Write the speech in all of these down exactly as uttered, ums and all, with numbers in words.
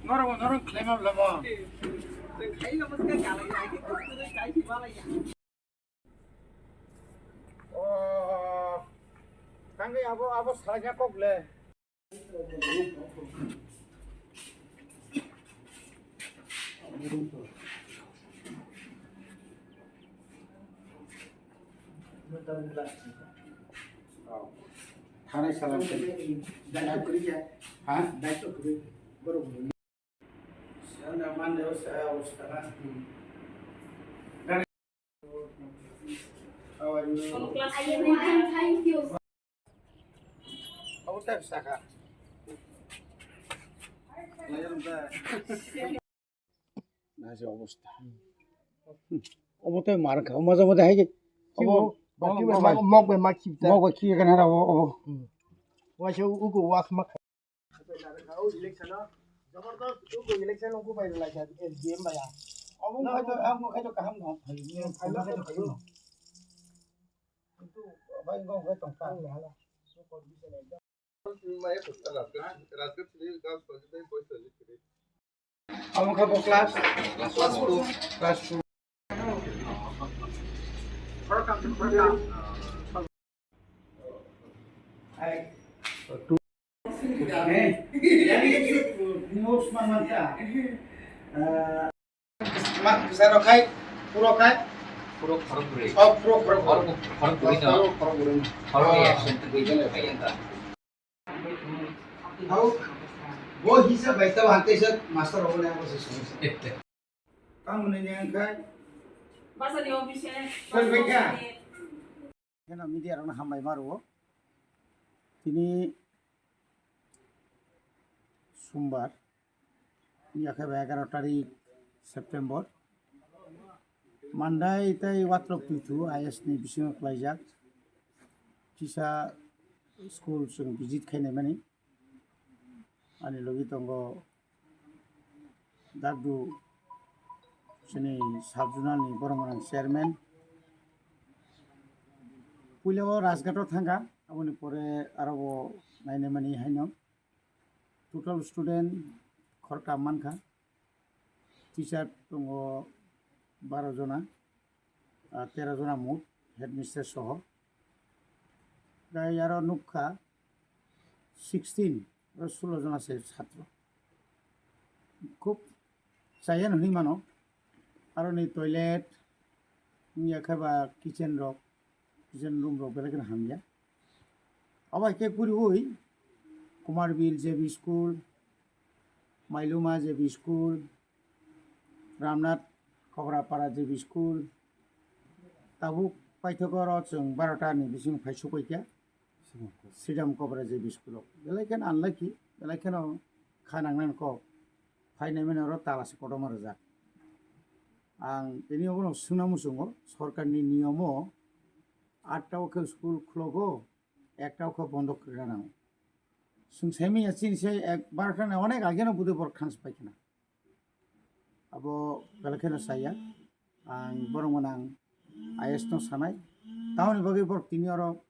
Norok, norok khlaima bwlamo. O, tangwi abo, abo salai kok le. Thanai salam. Ha? Abo tak saka. Nasi obosta. Obo tei mar kha, omo jabo de hai ki. Obo, obo, obo, obo, mok bai ma khibta. Mok bai khiya kan hara obo, obo. Hmm. Waisa uku was ma kha. Election o, jabardast uku election uku bai lai kha, S D M bai ya. Obo khai to, obo khai to kaham no. Khai to kaham no. Kintu bai go khai to kaham no. Amo khe bo class, class two. Class two. Welcome to program. Hey. Hey. Mat kisa rok khai, puro khai. Puro khorok bwrwi. Oh, puro khorok bwrwi. Khorok, khorok bwrwi no. Khorok bwrwi no. Khorok ni action twi jene khai anta. Hau, bo hisab bai tabo hante sa master rok ne abo se song. Tamo ne yang khai. Basa ni office e. Sir bai kha. Keno media rok no hambai maro. Tini Sumbar, ya khe ba egaroh tarik September. Mandai tei Watrok Twithu I S ni bisingo klaijak. Kisa school chwng visit khainai mani. Ani logi tongo Dagdu chini sub-zonal ni borok gwnang chairman. Puila o Rajghat o thangkha, aboni pore aro bo nainai mani haino. Total student khoroktham mankha. Teacher tongo baro jona, ah, tero jona mut, headmistress soho. Tei aro nukha sixteen, aro sulo jona se chhatro. Khub chaya hwnwi mano. Aroni toilet, wngya khe ba kitchen rok, kitchen room rok belai kheno hamya. Abo hai khe kuriui Kumarbil J B School, Mailuma J B School, Ramnath Kokrapara J B School, tabuk paithak oro chwng barota ni bising phai supai kha. Sridham Kokrapara J B School o. Belai kheno unlucky, belai kheno kha nangnani kok. Phainai mani oro tala se kotorma rwjak. Ang tini obono swngna muchungo, sorkarni niyomo atta o khe school khwlogo, ekta o khe bondo kwrwna nango. Chwng sai manya chini se ek barota ni onek ageno budui borok thansa pai khna. Abo belai kheno saya, ang borok gwnang I S no sanai. Tamoni bagwi borok tini oro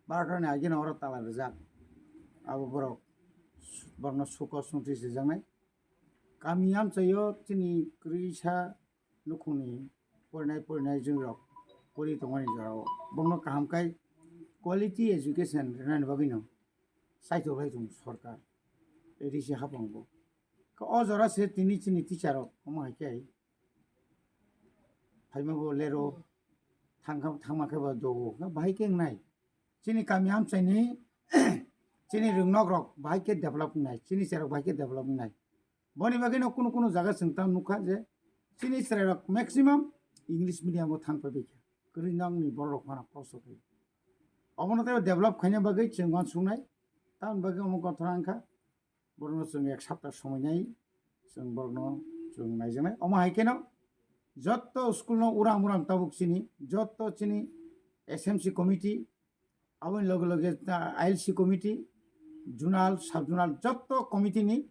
barota ni ageno oro tala rwjak. Abo borok, borokno suko sungtwi sijaknai. Kami amchaio chini kwrwisa nukhungni porinai porinai jwng rok pori tongmani jorao bongno kaham khai quality education rwnani bagwino saithok lai tongo sorkar, A D C hapang bo. Khe o jora se tini chini teacher rok omo hai khe phaima bo lero, thangkha, thangma khe bo dogo, khe bahai khe wngnai. Chini kami amchaini, chini rwngnok rok bahai khe develop wngnai, chini cherok bahai khe develop wngnai. Boni bagwi no kunu kunu jaga chwng tang nukha je chini chwrai rok maximum English medium o thang pai bai kha. Kwrwi nokni borok rok phano kosto khe. Obono tei develop khaina bagwi chwng uansuknai. Tamoni bagwi omo kothora wngkha. Borokno chwng ek sapta somoi nai, chwng borokno chwng naijaknai. Omo hai kheno jotto school no uram uram tabuk chini, jotto chini S M C committee, aboni loge loge, ah, I L C committee, zonal, sub zonal jotto committee ni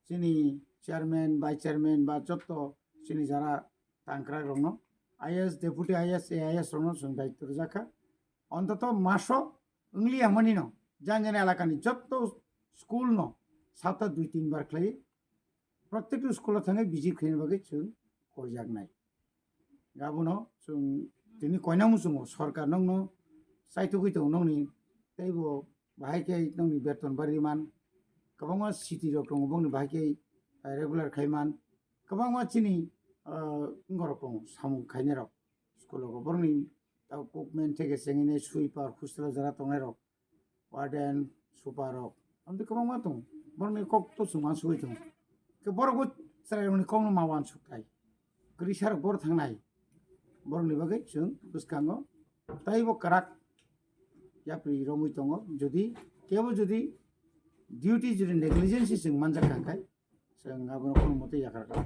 chini chairman, vice chairman ba jotto chini jara tangkrak rokno I A S, deputy I A S, A I S rokno chwng daityo rwjak kha. Ontoto maso wngliya mani no jani jani elakani jotto school no sapta dui tin bar khlai Protekto school o thangwi visit khaina bagwi chwng koijaknai. Abono chwng tini koina muchungo, sorkar nokno chaitugwi tongo nokni, teibo bahai khe nokni beton bari man, kwbangma city rok tongo bokni bahai khe regular khai man, kwbangma chini wngorok tongo samung khainai rok school rogo, borokni tabuk cookman theke chengini sweeper hostel o jara tongnai rok, warden, super rok, amtwi kwbangma tongo. Borokni kok to chwng uansugwi tongo. Khe borok bo chwrairokni kokno ma uansuk thai. Kwrwisa rok boro thangnai. Borokni bagwi chwng bwskango taibo kwrak yapri romwi tongo. Jodi kebo jodi duty jodi negligence chwng manjak kha khe, chwng abono kono mote yakar kha.